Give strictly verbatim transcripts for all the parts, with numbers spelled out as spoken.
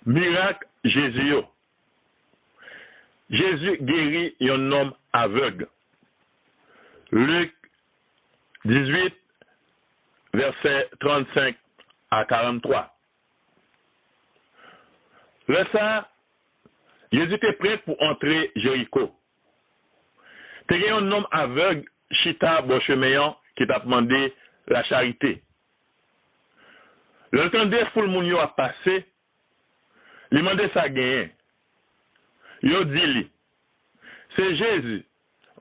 Mirak Jezi yo. Jezi geri yon nonm avèg. Lik dizuit, vèsè trannsenk a karanntwa. Lè sa a, Jezi te prèt pou antre Jeriko. Te gen yon nonm avèg chita bò chemen an ki t ap mande lacharite. Lè l tande foul moun yo ap pase, li mande sa genyen. Yo di li, "Se Jezi,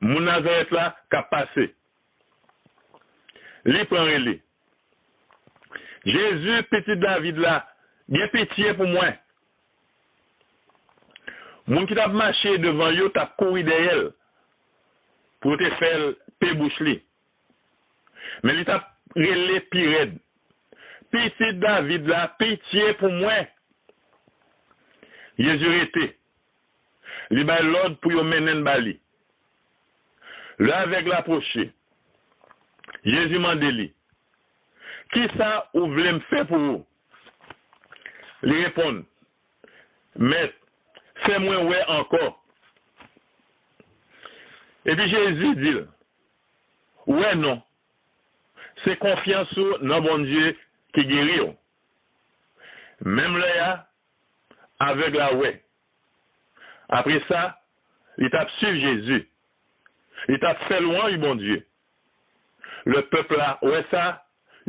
moun Nazarèt la, k ap pase." Li pran rele, "Jezi, pitit David la, gen pitye pou mwen." Moun ki t ap mache devan yo t ap kouri dèyè l pou yo te fè l pe bouch li. Men li t ap rele pi rèd, "Pitit David la, pitye pou mwen!" Jezi rete. Li bay lòd pou yo mennen l ba li. Lè avèg la pwoche, Jezi mande li, "Kisa ou vle m fè pou ou?" Li reponn, "Mèt, fè mwen wè ankò." Epi Jezi di l, "Ou wè non, se konfyans ou nan Bondye ki geri w." Menm lè a, avèg la wè. Apre sa, li t ap suiv Jezi. Li t ap fè lwanj Bondye. Lè pèp la wè sa,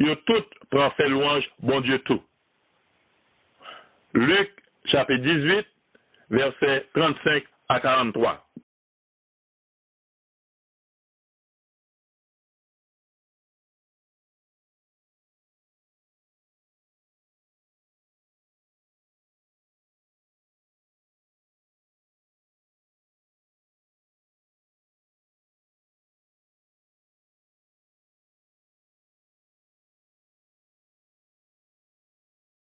yo tout pran fè lwanj Bondye tou. Lik, chapit dizuit, vèsè trannsenk a karanntwa.